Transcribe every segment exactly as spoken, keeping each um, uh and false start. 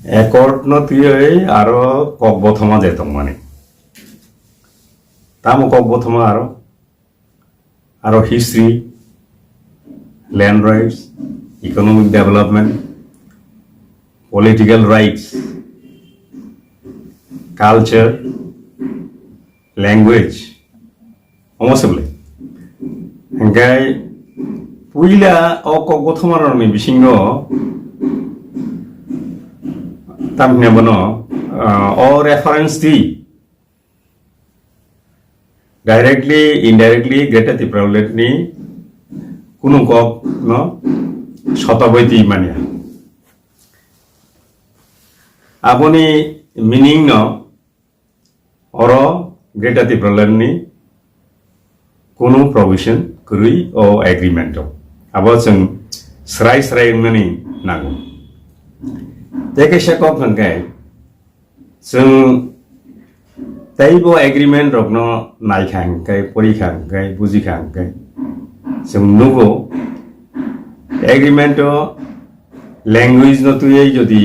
Accord no twiwi aro kok bothoma je tongmani. Tamo kok bothoma aro? Aro history, land rights, economic development, political rights, culture, language, omo se bwle. Hingke puila o kok bothoma rokni bisingo tamni bono, ah, o reference di directly, indirectly Greater Tipraland ni kunu kok no sotaboi twi manya. Aboni meaning no oro Greater Tipraland ni kunu provision kwrwi o agreement o. Abo chwng srai srai wngnani nango. Tei kaisa kok hwnkhe chwng teibo agreement rokno naikha hwnkhe, porikha hwnkhe, bujikha hwnkhe chwng nugo agreement o language no twiwi jodi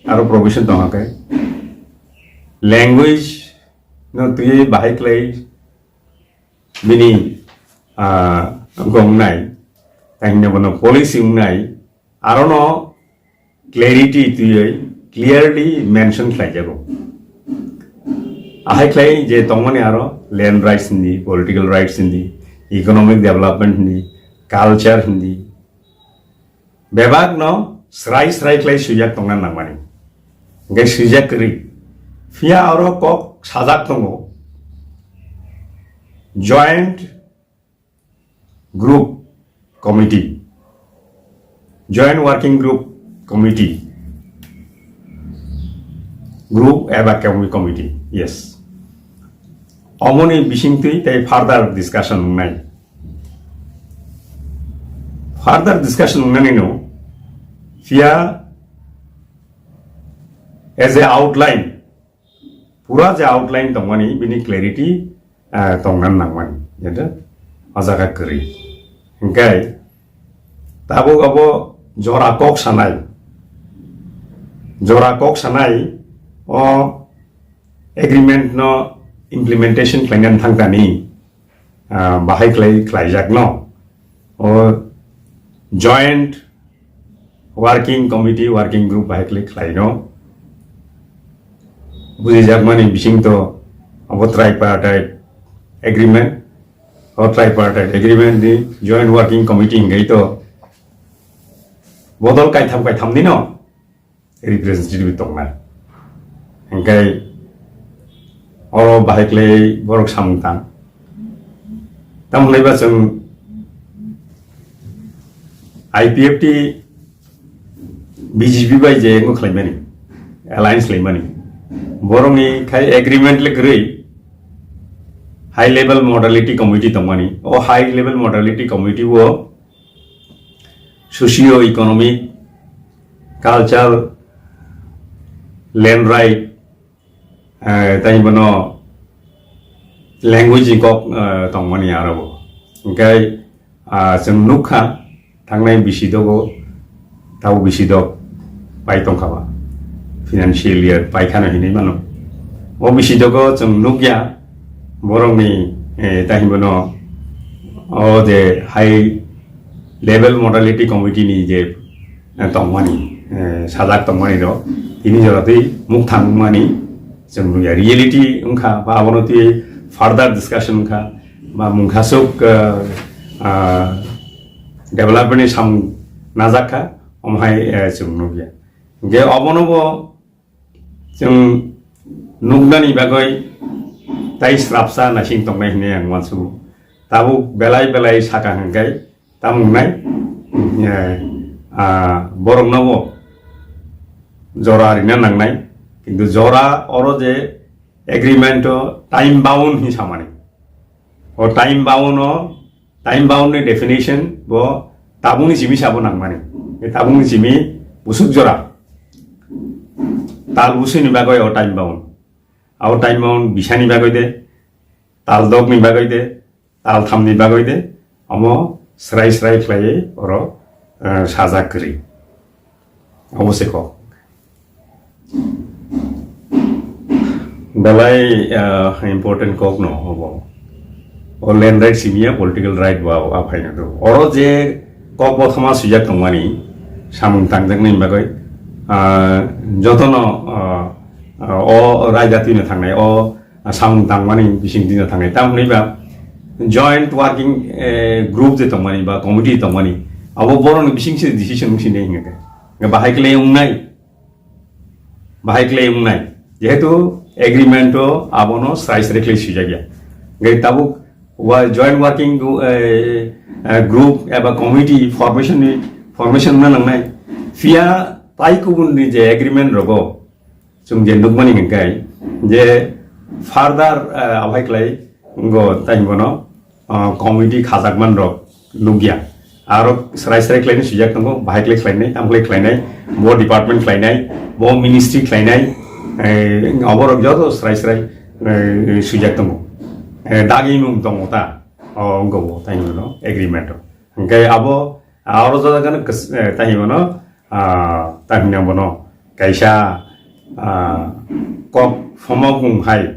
aro provision tongkha khe language no twiwi bahai khlai bini, ah, gongnai, tei hinwi bono policy wngnai, arono clarity twiwi clearly mention khlaijago. Ahai khlai je tongmani aro land rights hindi, political rights hindi, economic development hindi, culture hindi, bebak no srai srai khlai swijak tongna nangmani. Hingke swijak kwrwi. Phiya oro kok sajak tongo, Joint Group Committee, Joint Working Group Committee, Group eba Committee, yes. Omoni bisingtwi tei further discussion wngnai. Further discussion wngnani no, phiya as a outline, pura je outline tongmani bini clarity, ah, tongna nangmani, jete o jaga kwrwi. Hingke tabuk abo jora kok sanai, jora kok sanai o agreement no implementation khlainani thangkani, ah, bahai khlai khlaijakno o Joint Working Committee, Working Group bahai khlai khlaino. Bujijakmani bisingto abo Tripartite Agreement, o Tripartite Agreement ni Joint Working Committee hingkai to bodol kaitham kaitham ni no representative tongnai. Hingkai oro bahai khlai borok samung tang. Tamo hwnwi ba chwng I P F T B J P bai je wngwi khlaimani, alliance khlaimani. Borokni khai agreement le kwrwi high level modality committee tongmani. O high level modality committee o socio economic, culture, land right, eh, tei bono language ni kok, eh, tongmani aro bo. Hingke, ah, chwng nukha thangnai bisi dogo, tabo bisi dok pai tongkha ba. Financial year pai khano hinwi mano. O bisi dogo chwng nukya borokni, eh, tei bono o je high level modality committee ni je, eh, tongmani, eh, sajak tongmani rok, tini jora twi mukthang wngmani chwng nukya. Reality wngkha, ba abono twi further discussion wngkha, ba mungkhasuk, eh, ah, development ni samung najak kha, omo hai, eh, chwng nukya. Hingke obono bo chwng nuknani bagwi tai srapsa naising tongnai hinwi ang uansugo. Tabuk belai belai saka hwnkhe tamo wngnai, eh, ah, borokno bo jora rina nangnai. Kintu jora oro je agreement o time bound hinwi samani. O time bound o, time bound ni definition bo tabukni simi sabo nangmani. Be tabukni simi busuk jora. Tal busuni bagwi o time bound. Abo time bound bisani bagwi de, tal dokni bagwi de, tal thamni bagwi de, omo srai srai khlaiwi oro, eh, sajak kwrwi. Obo se kok. Belai, ah, important kok no obo. O land right simiya political right bo abo aphaino do. Oro je kok bo thoma swijak tongmani, samung tangjaknai bagwi, ah, jotono, ah, ah, o raida twino thangnai, o samung tangmani bising twino thangnai. Tamoni ba joint working, eh, group je tongmani ba committee tongmani, abo borokni bising se decision wngsinai hinga khe. Bahai kle wngnai. Bahai kle wngnai. Jehetu agreement o abono srai srai kle swijak ya. Gai tabuk wa joint working gru-, eh, eh, group eba committee formation ni formation na nangnai. Phiya tai kubun ni je agreement rogo, chwng je nukmani hwnkai je further, eh, abhai klai go tai bono, ah, committee khajakman rok nukya. Aro srai srai khlaino swijak tongo, bahai khlai khlainai, tamo khlai khlainai, bo department khlainai, bo ministry khlainai, eh, oborok joto srai srai, eh, swijak tongo. Eh, dagimung tongo ta, o wngkha bo tai hwnwi no agreement o. Hwnkhe abo, ah, oro joto gano kis-, eh, tai hwnwi no, ah, tai hwnwi bono kaisa, ah, kok somokmung hai.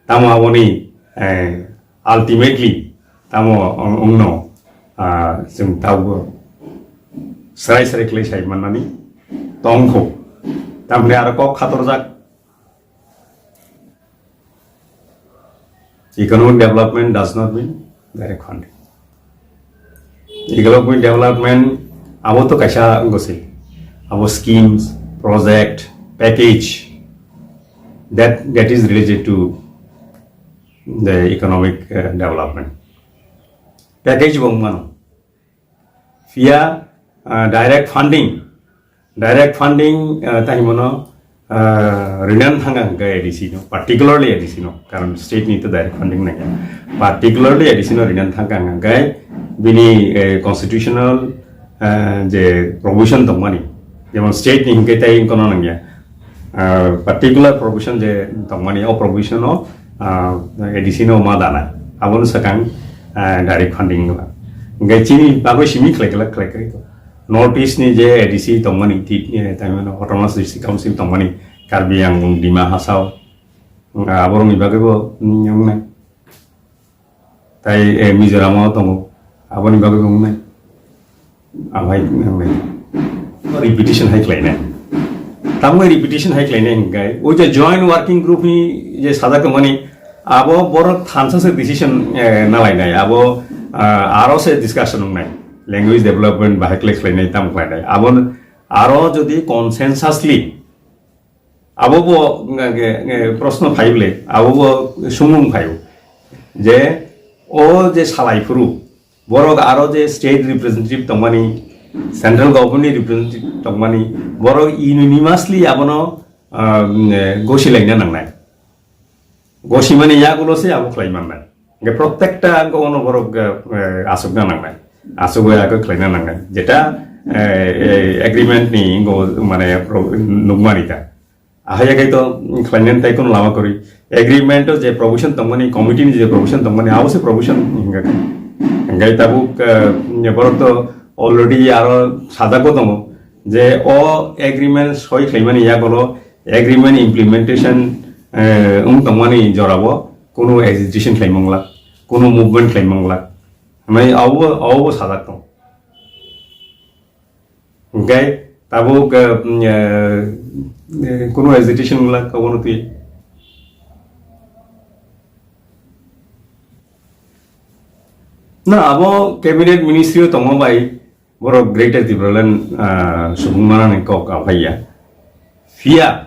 Tamo aboni, eh, ultimately tamo wng-, wngno, ah, chwng tabuk srai srai khlai sai mannani tongkho. Tamni aro kok khatorjak, economic development does not mean direct funding. Economic development abo to kaisa wngwi se. Abo schemes, project, package that, that is related to the economic, uh, development. Package bo wngmano. Phiya, uh, direct funding, direct funding, ah, tai hwnmano, ah, rinani thangkha hwnkhe A D C no, particularly A D C no, karon state ni to direct funding nangya, particularly A D C no rinani thangkha hwnkhe bini, eh, constitutional, eh, je provision tongmani, jemon state ni hwnkhe tai kono nangya, ah, particular provision je tongmani, o provision o, ah, A D C no ma dana, abono swkang, ah, direct funding wngkha. Hwnkhe chini bagwi simi khlai khlai khlai khlai. North East ni je A D C tongmani, ti-, eh, tamo Autonomous District Council tongmani, Karbi Anglong, Dima Hasao, ah, aborokni bagwibo, mm, wngnai. Tai, eh, Mizoram o tongo, aboni bagwibo wngnai. Amhai wngnai. Repetition hai khlainai. Tamo repetition hai khlainai hwnkhe, o je joint working group ni je sajak tongmani, abo borok thansa se decision, eh, nalainai, abo, ah, aro se discussion wngnai. Language development bahai khlai khlainai, tamo khlainai. Abo aro jodi consensusly, abo bo, nge, nge, nge, proshno phaible, abo bo sumung phaio. Je o je salai phuru, borok aro je state representative tongmani, central government ni representative tongmani, borok unanimously abono, ah, nge, gosi laina nangnai. Gosimani yagulo se abo khlai mannai. Hingke protekta hingke ono borok, eh, eh, aswkna nangnai. Aswk bai abo khlaina nangnai. Jeta, eh, eh, agreement ni hingke mane pro-, nukmani ta. Ahaya kai to khlainani tai kono lama kwrwi. Agreement o je provision tongmani, committee ni je provision tongmani, abo se provision hingke. Hingke tabuk, eh, borok to already aro sajak bo tongo. Je o agreement soi khlaimani yagulo agreement implementation, eh, wng tongmani jorao kunu agitation khlai manglak, kunu movement khlai manglak. Hwnwi abo, abo sajak tong. Hwnkhe tabuk, eh, mm, eh, eh, kunu agitation wngla, abono twi. Na, abo cabinet ministry o tongma bai borok Greater Tipraland, ah, subung manani kok aphaiya. Phiya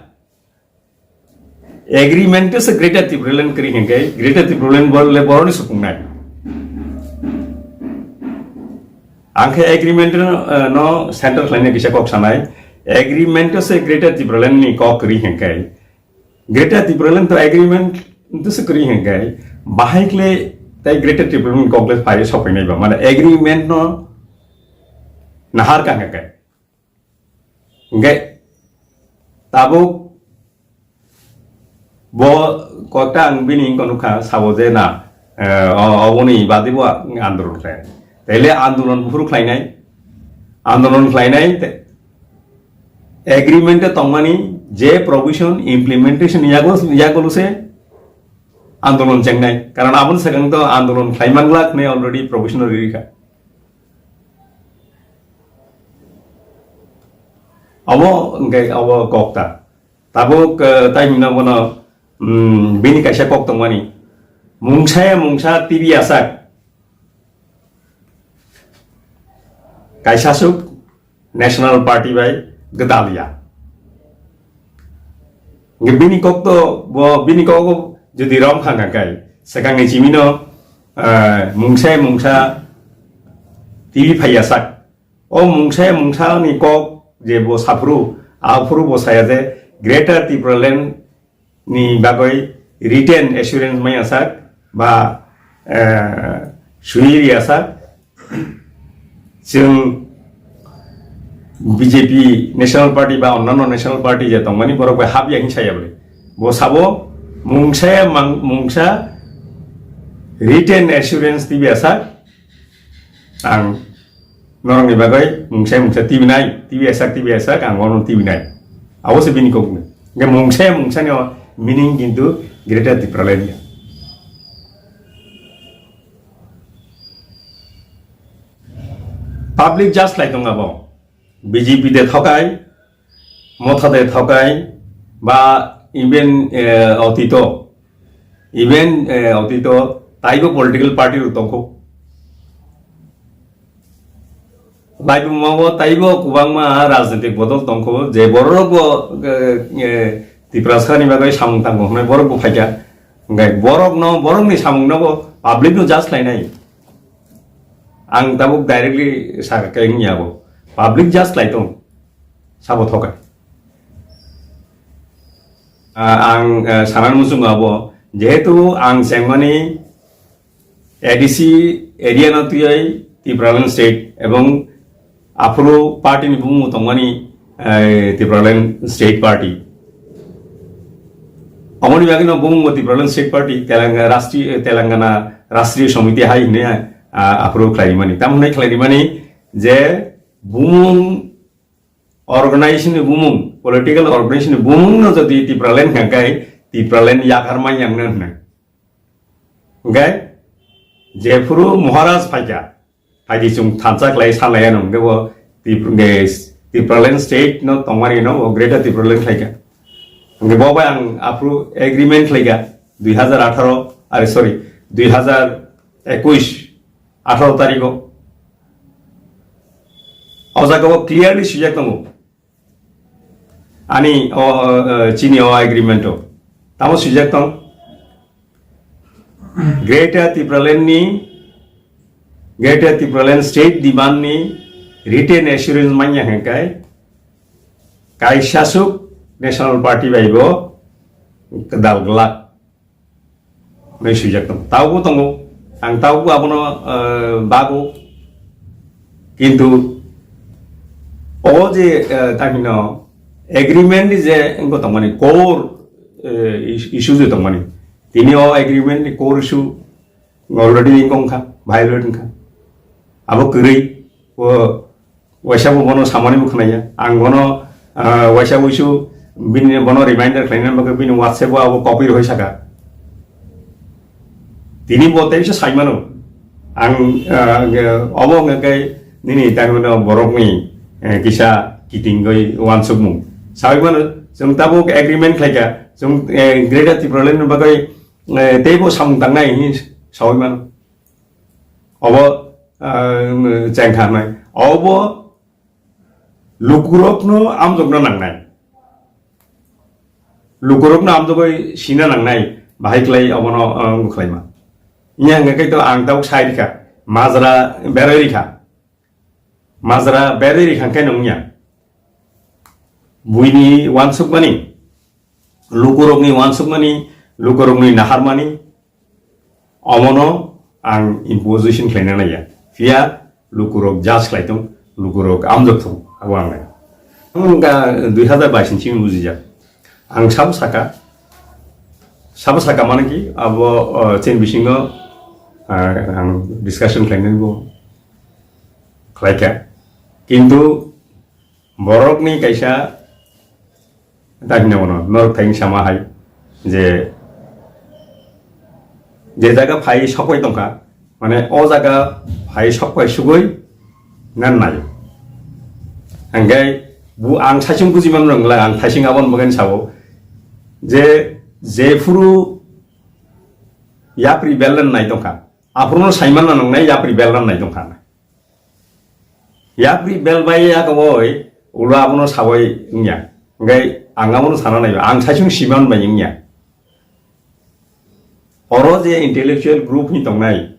agreement se Greater Tipraland kwrwi hwnkhe Greater Tipraland bor-, le boroni supungnai. Ang khe agreement no, eh, no center khlaina kisa kok sanai. Agreement se Greater Tipraland ni kok kwrwi hwnkhe Greater Tipraland to agreement to se kwrwi hwnkhe bahai kle tai Greater Tipraland ni kok le phai sopainai ba. Mane agreement no nahar ka hwnkhe. Hingke tabuk bo kokta ang bini wngkha nukha sabo je na, eh, o-, oboni badi bo andolon khlai. Taile andolon buphuru khlainai, andolon khlainai te-, agreement e tongmani Je provision implementation yago, yago lose andolon chengnai. Karon aboni swkang to andolon khlai manglak ne already provision riri kha. Abo hwnkhe abo kok ta. Tabuk, eh, tai hwnna bono, mm, bini kaisa kok tongmani. Mungsa ya mungsa T V asak. Kaisa suk National Party bai gwdal ya. Hwnkhe bini kok to, bo, bini kok jodi rom kha hwnkha kai, swkangni chimino, eh, mungsa ya mungsa T V phaiya sak. O mungsa ya mungsa ni kok je bo saphuru, aphuru bo saya je Greater Tipraland ni bagwi written assurance maya sak ba, eh, sui riya sak. Chwng B J P National Party ba onnanno National Party je tongmani borok bai hap ya hin saya bole. Bo sabo mungsa ya mang-, mungsa written assurance tibi asak. Ang norokni bagwi mungsa mungsa tibinai, tibi asak, tibi asak, ang ono tibinai. Abo se bini kokno. Hwnkhe mungsa mungsa ni meaning kintu Greater Tipraland ya. Public just lai tong abo. B J P de thokai, Motha de thokai, ba even, eh, otito, even, eh, otito taibo political party rok tongkho. Laibuma bo taibo kwbangma rajnitik bodol tongkho, je borok bo, eh, eh, Tiprasa ni bagwi samung tangkho hwnwi borok bo phaikha. Hwnkhe borok no, borok ni samung no bo public no just lainai. Ang tabuk directly sakha khe wngya bo. Public just lai tong. Sabo thoka. Ah, ang, eh, sanan muchungo abo. Jehetu ang chengmani A D C area no twiwi Tipraland state ebong aphuru party ni bumung tongmani, eh, Tipraland state party. Omoni bagwi no bumung bo Tipraland state party, Telangana Rashtriya, Telangana Rashtriya Samiti hai hwnwi, ah, aphuru khlaimani. Tamo hwnwi khlaimani je bumung organization ni bumung, political organization ni bumung no jodi Tipraland hwnkha khe Tipraland yakar man yang no hwnwi. Hwnkhe jephuru Maharaj phaikha, phaidi chwng thansa khlai salai ano hwnkhe bo Tip-, hwnkhe Tipraland state no tongmani no bo Greater Tipraland khlaikha. Hwnkhe bo bai ang aphuru agreement khlaikha dui hazar atharo, are sorry, dui hazar ekush atharo tarikh o. O jaga o clearly swijak tongo. Ani o, o, o, chini o agreement o. Tamo swijak tong. Greater Tipraland ni, Greater Tipraland state demand ni written assurance manya hwnkhe kaisa suk National Party bai bo kwdal glak. Hwnwi swijak tongo. Tabukbo tongo. Ang tabukbo abono, eh, bago. Kintu o je, eh, tamino agreement ni je wngkha tongmani core, eh, is-, issue je tongmani. Tini o agreement ni core issue already wngkha, violate wngkha. Abo kwrwi, o waisa bo bono samani bo khwnaya. Ang bono, ah, waisa wisu bini bono reminder khlaina bagwi bini WhatsApp o abo copy rwui saka. Tini bo teisa saimano. Ang, ah, obo hwnkhe nini tangmano borokni, eh, kisa kitingwi wansukmung. Sawi mano, chwng tabuk agreement khlaika, chwng, eh, Greater Tipraland ni bagwi, eh, teibo samung tangnai hinwi sawi mano. Obo, ah, chengkha hnai. Obo lukurokno amjokna nangnai. Lukurokno amjogoi sina nangnai. Bahai klai obono, ah, wngkha khlaima. Nya hwnkhe to ang tabuk sai rikha. Majra beroi rikha. Majra beroi rikha khe nungya. Buini wansukmani, lukurokni wansukmani, lukurokni naharmani, omono ang imposition khlaina naiya. Phiya lukurok judge khlai tong, lukurok amjok thung, abo ang nai. Ang wngkha dui hazar bais ni simi bujijak. Ang sabo saka, sabo saka mane ki, abo, o, chini bisingo, ah, ang discussion khlainani bo khlaikha. Kintu borokni kaisa Tei hwnwi bono norok thai wngwi sama hai je, je jaga phai sokbai tongkha, mane o jaga phai sokbai sugwi nan nai. Hingke bu ang saichung buji man rwng lang, ang thaising aboni bagwi sao je, jephuru yapri bel nan nai tongkha, aphuru no saiman na nangnai yapri bel nan nai tongkha. Yapri bel bai ya kawoi ulo abono sawoi wngya. Hingke ang abono sana nai, ang saichung siman bai wngya. Oro je intellectual group hin tongnai,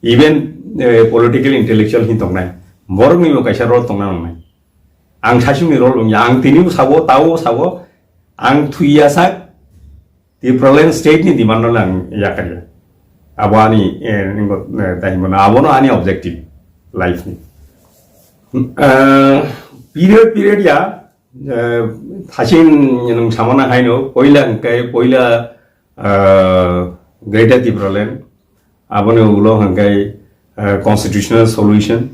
even, eh, political intellectual hin tongnai, borokni bo kaisa role tongna nangnai. Ang saichungni role wngya, ang tini bo sabo, tao sabo, ang thwiya sak, Tipraland state ni demand no ang yakarya. Abo ani, eh, ningo, eh, dai himo na, abono ani objective life ni. Eh, period, period ya, eh, thasin nung samana haino, poila hingkai, poila, eh, Greater Tipraland, aboni ulo hingkai, eh, constitutional solution.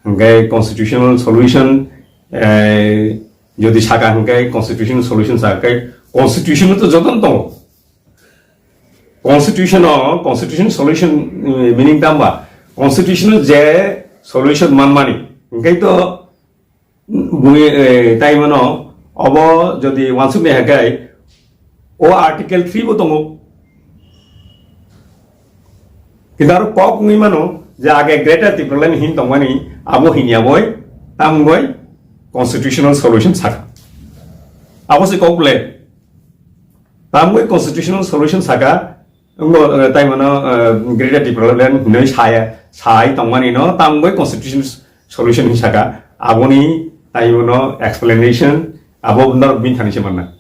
Hingkai constitutional solution, eh, jodi saka hingkai constitutional solution saka kai constitution to joton tongo. Constitution o constitution solution, eh, meaning tamba constitution je solution manmani hingkai to bui, eh, tai mano obo jodi wansuk ni hingkai o article three bo tongo. Kintu aro kok wngwi mano je age Greater Tipraland hin tongmani abo hinya boi, tamo boi constitutional solution saka. Abo se kok le. Tamo boi constitutional solution saka, wngbo, eh, tai mano, eh, Greater Tipraland hinwi saya, sai tongmani no tamo boi constitutional solution hin saka. Aboni tai mano explanation, abo norok bini thani se manna.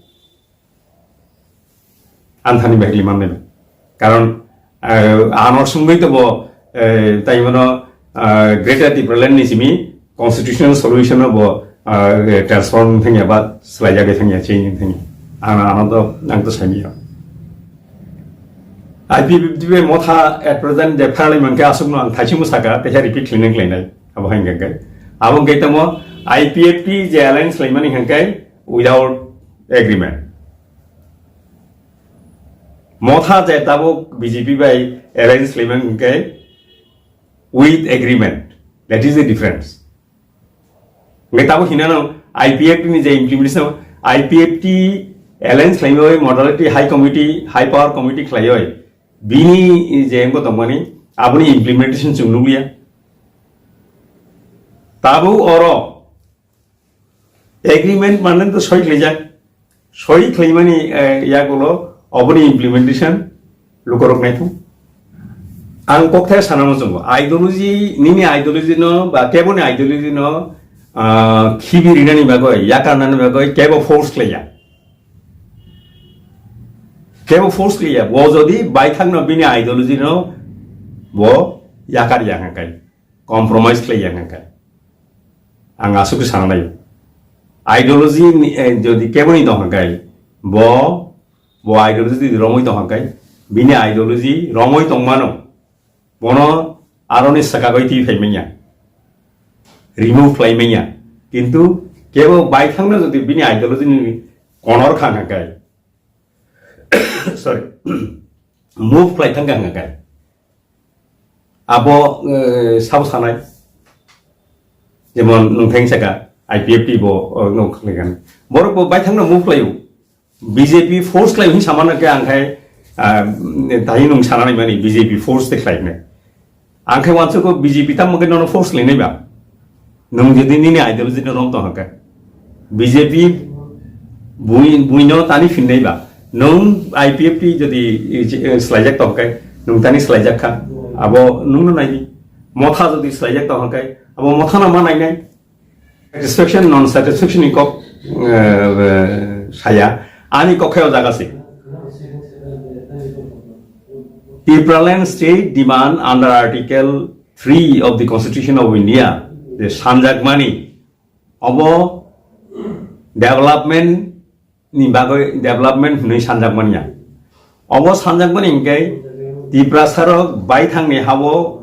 Ang thani bahai manwi ba. Karon, eh, ano sungwi to bo, eh, tai mano, eh, Greater Tipraland ni simi constitutional solution bo, eh, transform thangya ba swlai jagwi thangya, change thangya. Ano, ano to, ang to sami ya. I P F T bai motha at present je phalai mankhe aswkno ang thaisingmo saka, teha repeat khlainai khlainai. Abo hai hingkha khe. Abo hingkhe tamo I P F T je alliance khlaimani hingkhe without agreement. Motha je tabuk B J P bai alliance khlaimani hingkhe with agreement. That is the difference. Hingkhe tabuk hinano I P F T ni je implementation, I P F T alliance khlaimani modality high committee, high power committee khlaioi. Bini je engko tongmani, aboni implementation chwng nukliya. Tabuk oro agreement mane to soi khlaijak. Soi khlaimani, eh, yagulo oboni implementation lukorok naithok. Ang kokthai sana muchungo. Ideology, nini ideology no ba keboni ideology no, ah, khibi rinani bagoi, yakarnani bagoi kebo force khlaiya. Kebo force khlaiya. Bo jodi baithangno bini ideology no bo yakarya hingkai. Compromise khlaiya hingkha. Ang aswk sana nai. Ideology ni, eh, jodi keboni tong hingkai, bo, bo ideology jodi romwi tong hingkai, bini ideology romwi tongmano, bono aroni swkagwi twi phai manya, remove khlai manya. Kintu kebo baithangno jodi bini ideology ni konor kha hingkai, sorry, move khlai thangkha hingkha khe. Abo, eh, sabo sanai. Jemon nwng theng saka I P F T bo, oh, no khlaigan. Borok bo baithangno move khlaio. B J P force khlai hin samana khe ang khai, ah, tahi nwng sanani mani B J P force te khlai ne. Ang khai wansa ko B J P tam mage nono force khlai nai ba. Nwng jodi nini ideology no rom tong hake, B J P bui, buino tani phinnai ba. Nwng I P F T jodi, eh, slaijak tong hake, nwng tani slaijak kha. Abo nwngno naidi. Motha jodi slaijak tong hake, abo motha no ma nainai. Satisfaction, non satisfaction ni kok, eh, saya. Ani kok khe o jaga se. Tipraland state demand under Article three of the Constitution of India, je sanjakmani, obo development ni bagwi development hwnwi sanjakmani ya. Obo sanjakmani hwnkhe Tiprasa rok baithangni habo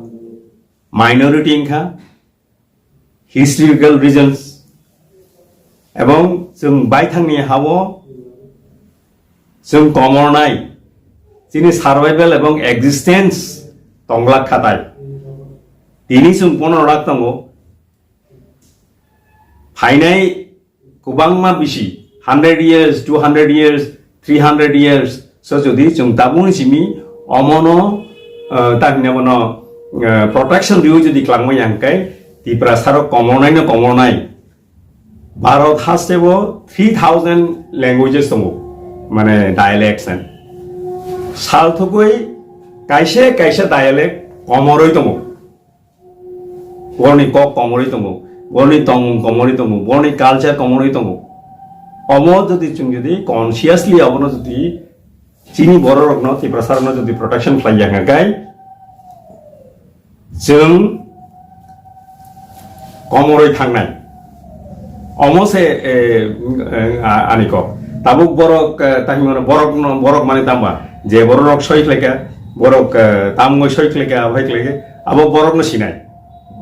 minority wngkha, historical reasons, ebong chwng baithangni habo Chwng komornai, chini survival ebong existence tonglak khatai. Tini chwng pono rak tongo. Phainai kwbangma bisi, hundred years, two hundred years, three hundred years, so jodi chwng tabukni simi omono, uh, tamhinai bono, uh, protection riwi jodi klangmaya hwnkhe Tiprasarok komornaino komornai. Bharat hasteo three thousand languages tongo, mane dialects and sal thugwi kaisa kaisa dialect komorwi tongo. Borni kok komorwi tongo, borni tongmung komorwi tongo, borni culture komorwi tongo. Omo jodi chwng jodi consciously abono jodi chini bororokno, Tiprasarokno jodi protection khlai ya hwnkhe, chwng komorwi thangnai. Omo se, eh, eh, a-, ani kok. Tabuk borok, eh, tahimano borokno, borok mani tamba. Je bororok soi khlaika, borok, eh, tamgoi soi khlaika, abai khlaika. Abo borokno sinai.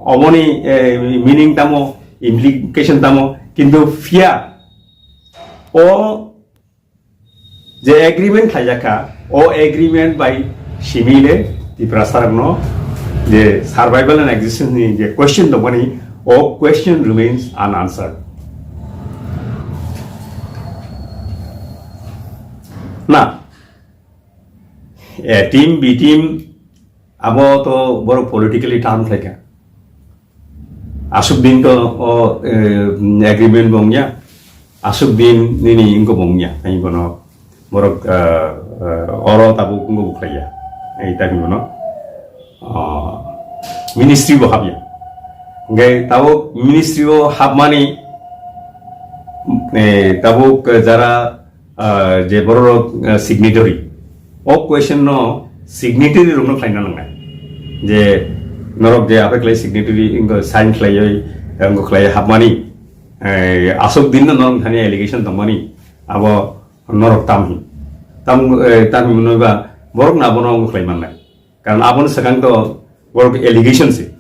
Oboni, eh, meaning tamo, implication tamo. Kintu phiya o je agreement khlaijak kha, o agreement bai simi le Tiprasarokno je survival and existence ni je question tongmani, o question remains unanswered. Na, A team, B team, abo to borok politically term khlaikha. Aswk din to o, eh, agreement bo wngya, aswk din nini wngkha bo wngya, tei bono borok, eh, eh, oro tabuk wngkha bo khlaiya, ei tei bono, ah, ministry bo habya. Hingke tabuk ministry o habmani, eh, tabuk jara ah, je bororok, ah, signatory. O question no signatory rokno khlaina nangnai. Je norok je aphai khlai signatory wngkha sign khlaiwi, wngkha khlai habmani, eh, aswk din no norok thani allegation tongmani, abo norok tamhi. Tam, eh, tamhi mwnwi ba borok no abono wngkha khlai mannai. Karon aboni swkang to borok allegation se.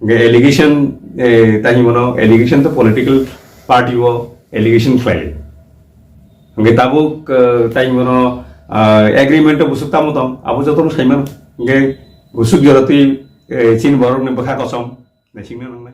Hingke allegation, eh, tei himano allegation to political party o allegation khlai. Hingke tabuk, eh, tei himano, ah, agreement o busuk tamo tong, abo jotono saimano. Hingke busuk jora twi, eh, chini borokni bwkha kosom naisingna nangnai.